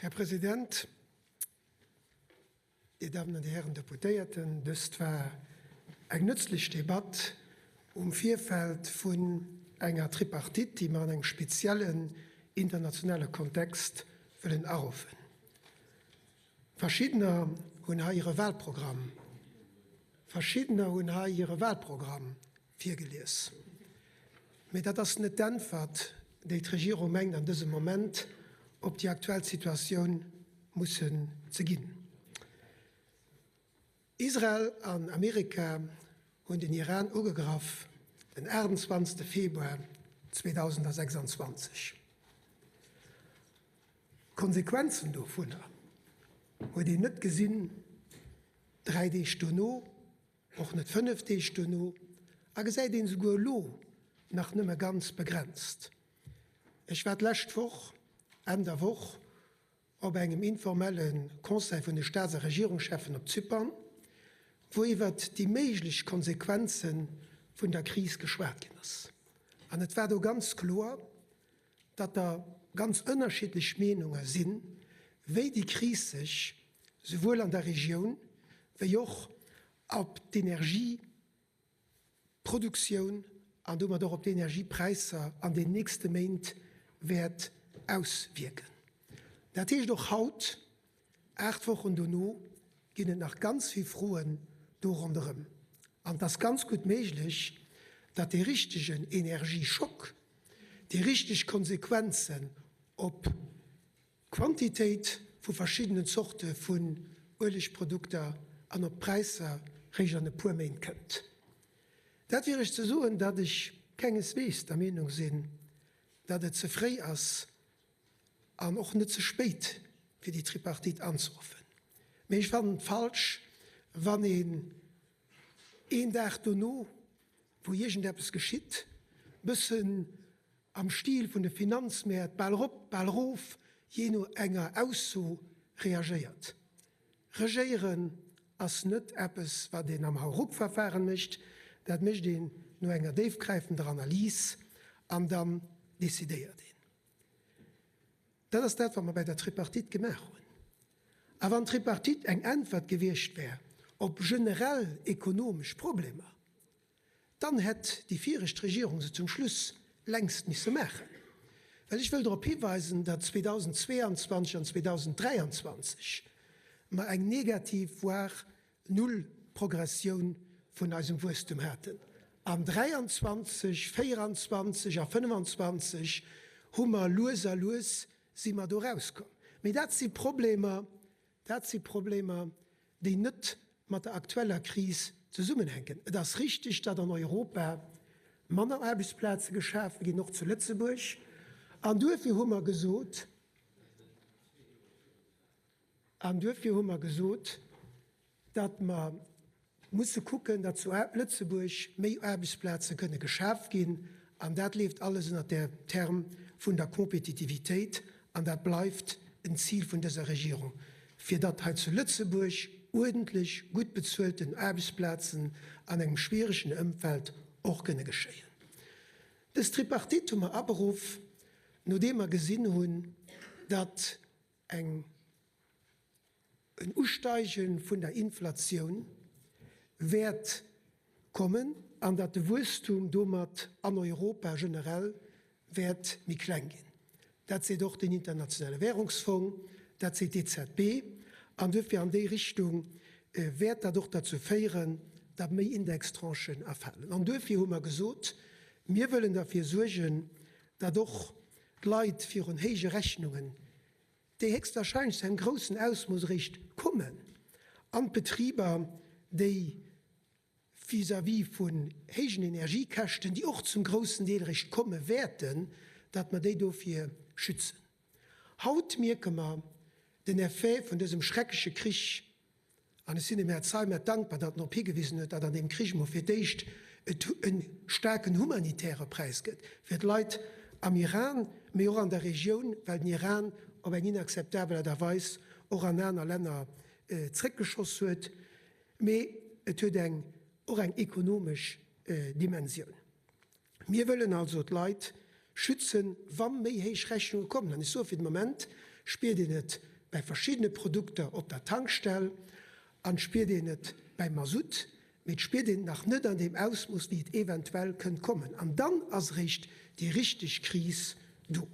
Här President, Dir Dammen an Dir Hären Deputéierten, dëst war eng nëtzlech Debatt um Virfeld vun enger Tripartite, déi mer an engem speziellen internationale Kontext wëllen aruffen. Verschiddener hunn hei hire Wahlprogramm, verschiddener hunn hei hire Wahlprogramm virgelies. Mee dat ass net d'Äntwert, déi d'Regierung mengt an dësem Moment op déi aktuell Situatioun mussen ze ginn. Israel an Amerika hunn den Iran ugegraff den 28. Februar 2026. D'Konsequenzen dovunner huet een net gesinn 3 Deeg dono, och net 5 Deeg dono a gesäit een esouguer elo nach nëmme ganz begrenzt. Ech war d'lescht Woch, Enn der Woch, op engem informelle Conseil vun de Staats a Regierungscheffen op Zypern, wou iwwert déi méiglech Konsequenze vun der Kris geschwat ginn ass. An et war do ganz kloer, datt der ganz ënnerschiddlech Meenunge sinn, wéi déi Kris sech souwuel an der Regioun wéi och op d'Energie, Produktioun an domat och op d'Energiepräisser an den nächste Méint wäert auswierken. Dat heescht, och haut, 8 Wochen dono, ginn et nach ganz vill Froen do ronderëm. An et ass ganz gutt méiglech, datt dee richtegen Energieschock, déi richteg Konsequenzen op d'Quantitéit vu verschiddenen Zorte vun Uelegprodukter an op d'Präisser réischt an e puer Méint kënnt. Dat fir Iech ze soen, datt ech kengesweegs der Meenung sinn, datt et ze fréi ass an och net ze spéit fir déi Tripartite anzeruffen. Mee ech fannen et falsch, wann een een Dag dono, wou iergendeppes geschitt, bëssen am Stil vun de Finanzmäert bal erop, bal erof, jee no enger Ausso reagéiert. Regéieren ass net eppes, wat een am Hauruck-Verfahren mécht, dat mécht een no enger déifgräifender Analys an dann decidéiert een. Dat ass dat, wat mer bei der Tripartite gemaach hunn. A wann d'Tripartite eng Äntwert gewiescht wär op generell ekonomesch Problemer, dann hätt déi viregt Regierung se zum Schluss längst misse maachen. Well ech wëll drop hiweisen, datt 2022 an 2023 mer eng negativ, voire null Progressioun vun eisem Wuesstum haten. An 23, 24 a 25 hu mer lues a lues si mer do erauskomm. Mee dat si Problemer, dat si Problemer, déi net mat der aktueller Kris zesummenhänken. Et ass richtig, datt an Europa manner Aarbechtsplaze geschafe ginn, och zu Lëtzebuerg. An duerfir hu mer gesot, an duerfir hu mer gesot, datt mer musse kucken, datt zu Lëtzebuerg méi Aarbechtsplaze kënne geschaf ginn, an dat leeft alles ënnert der Term vun der Kompetitivitéit, an dat bleift en Zil vun dëser Regierung, fir datt hei zu Lëtzebuerg uerdentlech gutt bezuelten Aarbechtsplazen an engem schwieregen Ëmfeld och kënne geschéien. Dës Tripartite hu mer aberuff, nodeem mer gesinn hunn, datt eng En Usteige vun der Inflatioun wäert kommen an datt de Wuesstum domat an Europa generell wäert méi kleng ginn. Dat seet och den Internationale Währungsfong, dat seet d'EZB. An duerfir an déi Richtung wäert dat och derzou féieren, datt méi Indextranchen erfalen. An duerfir hu mer gesot, mir wëllen derfir suergen, datt och d'Leit virun héije Rechnungen déi héchstwahrscheinlech zu engem groussen Ausmooss eréischt kommen, an d'Betriber, déi vis-à-vis vun héijen Energiekäschten, déi och zum groussen Deel eréischt komme wäerten, datt mer déi dofir schützen. Haut mierke mer den Effet vun dësem schreckleche Krich An ech sinn dem Här Zeimet dankbar, datt en drop higewisen huet, datt an deem Krich emol fir d'éischt et e staarken humanitäre Präis gëtt fir d'Leit am Iran, mee och an der Regioun, well den Iran op eng inakzeptabel Aart a Weis och an aner Länner zréckgeschoss huet. Mee et huet eng och eng ekonomesch Dimensioun. Mir wëllen also d'Leit schützen, wa méi héich Rechnunge kommen. An ech soe fir de Moment Spiert een et bei verschiddene Produkter op der Tankstell an spiert een et beim Masutt, mee et spiert een et nach net an deem Ausmooss, wéi et eventuell kënnt kommen. An dann ass eréischt déi richteg Kris do.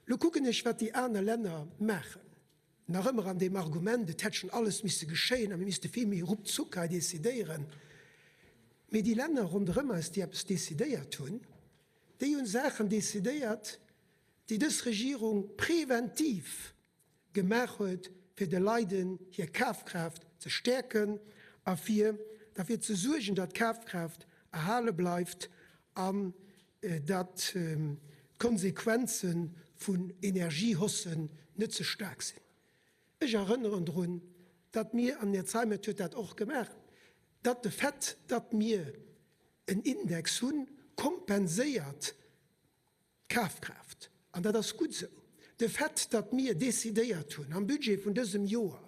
Lo kucken ech, wat déi aner Länner maachen. Nach ëmmer an deem Argument, et hätt schonn alles misse geschéien a mir misste vill méi ruckzuck hei decidéieren. Mee déi Länner ronderëm eis, déi eppes decidéiert hunn, déi hunn Saachen decidéiert, déi dës Regierung preventiv gemaach huet, fir de Leiden hir Kafkraaft ze stäerken a fir derfir ze suergen, datt d'Kafkraaft erhale bleift an datt d'Konsequenze vun Energiehaussen net ze staark sinn. Ech erënneren drun, datt mir, an den Här Zeimet huet dat och gemaach, datt de Fait, datt mir en Index hunn, kompenséiert d'Kafkraaft. An dat ass gutt esou. De Fait, datt mir decidéiert hunn, am Budget vun dësem Joer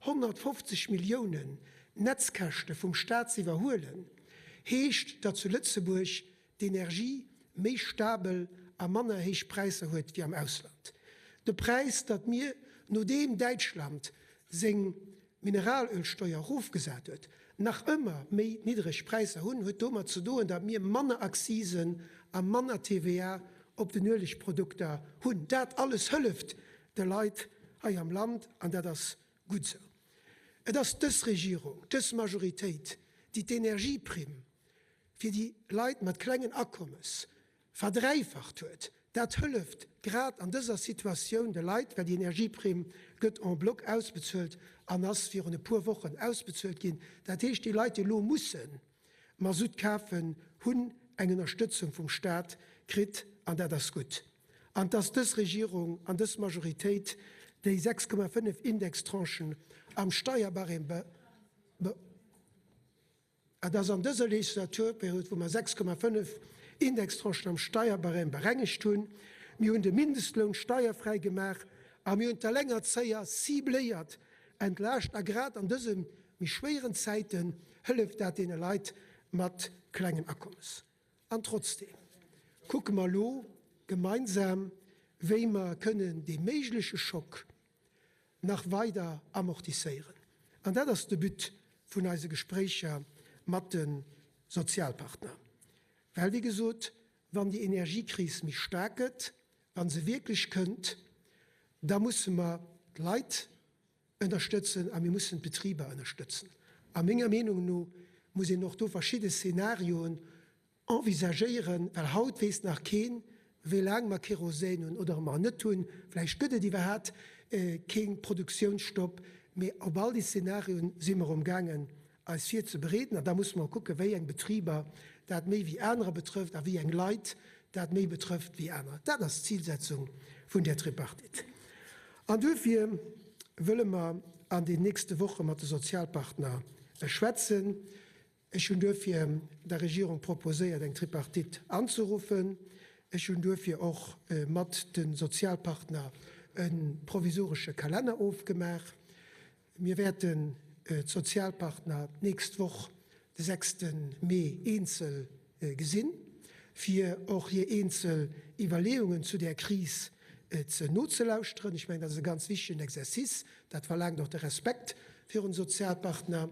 150 Milliounen Netzkäschte vum Stat ze iwwerhuelen, heescht, datt zu Lëtzebuerg d'Energie méi stabel a manner héich Präisser huet wéi am Ausland. De Präis, datt mir, nodeem Däitschland seng Mineralölsteuer erofgesat huet, nach ëmmer méi niddreg Präisser hunn, huet domat ze doen, datt mir manner Accisen a manner TVA op den Uelegprodukter hunn. Dat alles hëlleft de Leit hei am Land an dat ass gutt esou. Et ass dës Regierung, dës Majoritéit, déi d'Energieprimm fir déi Leit mat klengen Akommes verdräifacht huet. Dat hëlleft grad an dëser Situatioun de Leit, well déi Energieprimm gëtt en bloc ausbezuelt an ass virun e puer Wochen ausbezuelt ginn. Dat heescht, déi Leit, déi elo musse Masutt kafen, hunn eng Ënnerstëtzung vum Staat kritt an dat ass gutt. An et ass dës Regierung an dës Majoritéit, déi 6,5 Indextranchen am Steierbarème be. Et ass an dëser Legislaturperiod, wou mer 6,5 Indextranchen am Steierbarème berengegt hunn. Mir hunn de Mindestloun steierfräi gemaach a mir hunn d'Alengerzéier cibléiert entlaascht. A grad an dëse méi schwéieren Zäiten hëlleft dat deene Leit mat klengen Akommes. An trotzdeem kucke mer elo gemeinsam, wéi mer kënnen dee méigleche Schock nach weider amortisséieren. An dat ass de But vun eise Gespréicher mat de Sozialpartner. Well, wéi gesot, wann déi Energiekris méi staark gëtt, wa se wierklech kënnt, da musse mer d'Leit ënnerstëtzen a mir mussen d'Betriber ënnerstëtzen. A menger Meenung no muss een och do verschidde Szenarioen envisagéieren, well haut weess nach keen, wéi laang mer Kerosin hunn oder ob mer en net hunn. Vläicht gëtt et iwwerhat kee Produktiounsstopp, mee op all déi Szenarioen si mer amgaangen eis virzebereeden. An da musse mer och kucken, wéi eng Betriber dat méi wéi anerer betrëfft a wéi eng Leit dat méi betrëfft wéi anerer. Dat ass d'Zilsetzung vun där Tripartite. An duerfir wëlle mer an den nächste Woche mat de Sozialpartner schwätzen. Ech hunn duerfir der Regierung proposéiert, eng Tripartite anzeruffen. Ech hunn duerfir och mat de Sozialpartner e provisoresche Kalenner ofgemaach. Mir wäerten d'Sozialpartner d'nächst Woch, de sechste Mee, eenzel gesinn, fir och hir eenzel Iwwerleeungen zu där Kris ze nozelauschteren. Ech mengen, dat ass e ganz wichtegen Exercice. Dat verlaangt och de Respekt virun de Sozialpartner.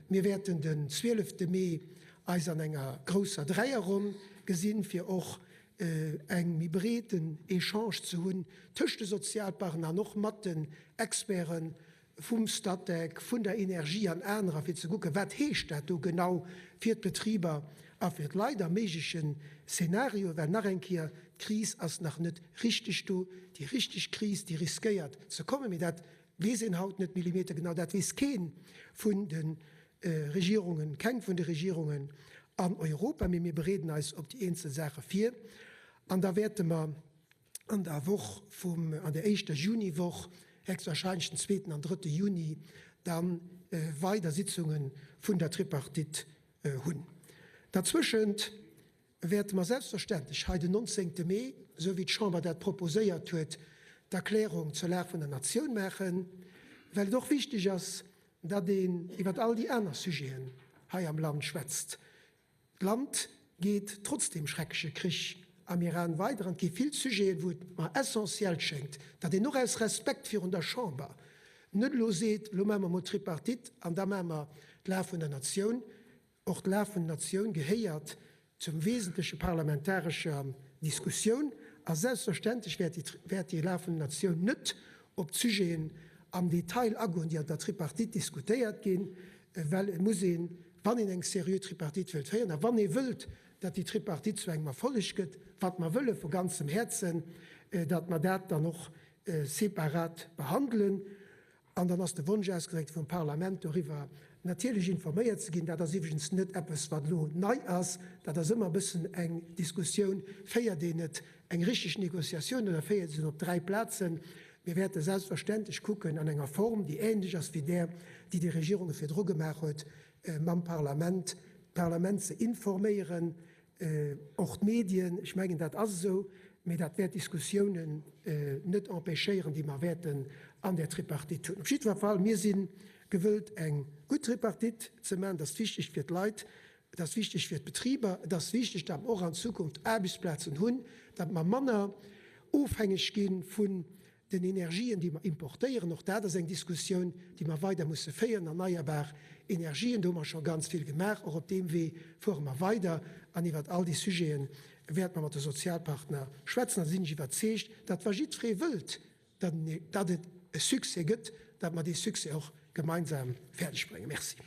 Mir wäerten den zwielefte Mee eis an enger grousser Dräierronn gesinn, fir och eng méi breeten Echange ze hunn tëscht de Sozialpartner an och mat den Experte vum Statec, vun der Energie an anerer, fir ze kucken, wat heescht dat do genau fir d'Betriber a fir d'Leit a méiglechen Szenarioen, well nach eng Kéier, d'Kris ass nach net richteg do. Déi richteg Kris, déi riskéiert ze kommen, mee dat weess een haut net millimetergenau, dat weess kee vun de Regierungen, keng vun de Regierungen an Europa, mee mir bereeden eis op déi eenzel Saache vir an da wäerte mer an der Woch vum, an der éischter Juniwoch, héchstwahrscheinlech den zweeten an drëtte Juni, da weider Sitzunge vun der Tripartite hunn. Derzwëschent wäerte mer selbstverständlech hei den 19. Mee, esou wéi d'Chamber dat proposéiert huet, d'Erklärung zur Lag vun der Natioun maachen, well et och wichteg ass, datt een iwwer all déi aner Sujeten hei am Land schwätzt. D'Land geet trotz deem schreckleche Krich. Am Iran weider. An et gi vill Sujeten, wou et mer essentiel schéngt, datt een och aus Respekt virun der Chamber net elo seet, elo maache mer emol d'Tripartite an da maache mer d'Lag vun der Natioun. Och d'Lag vun der Natioun gehéiert zum wesentleche parlamentarescher Diskussioun. A selbstverständlech wäert déi Lag vun der Natioun net op d'Sujeten am Detail agoen, déi an der Tripartite diskutéiert ginn, well et muss een, wann een eng seriö Tripartite wëllt féieren a wann ee wëllt, datt déi Tripartite zu engem Erfolleg gëtt, wat mer wëlle vu ganzem Häerzen, datt mer dat dann och separat behandelen. An dann ass de Wonsch ausgedréckt vum Parlament, doriwwer natierlech informéiert ze ginn. Dat ass iwwregens net eppes, wat elo nei ass. Dat ass ëmmer e bëssen eng Diskussioun, Féiert een et eng richteg Négociatioun oder féiert een se op dräi Plazen? Mir wäerte selbstverständlech kucken, an enger Form, déi ähnlech ass wéi där, déi déi Regierunge virdru gemaach huet, mam Parlament, d'Parlament ze informéieren, och d'Medien. Ech mengen, dat ass esou, mee dat wäert d'Diskussiounen net empêchéieren, déi mer wäerten an där Tripartite hunn. Op jiddwer Fall, mir si gewëllt, eng gutt Tripartite ze maachen. Dat ass wichteg fir d'Leit, et ass wichteg fir d'Betriber, et ass wichteg, datt mer och an Zukunft Aarbechtsplazen hunn, datt mer manner ofhängeg gi vun Den Energien, déi mer importéieren, och dat ass eng Diskussioun, déi mer weider musse féieren, erneierbar Energien, do hu mer scho ganz vill gemaach, och op deem Wee fuere mer weider an iwwert all déi Sujete wäerte mer mat de Sozialpartner schwätzen. A sinn ech iwwerzeegt, datt wa jiddweree wëllt, datt et e Succès gëtt, datt mer dee Succès och gemeinsam fäerdegbréngen. Merci.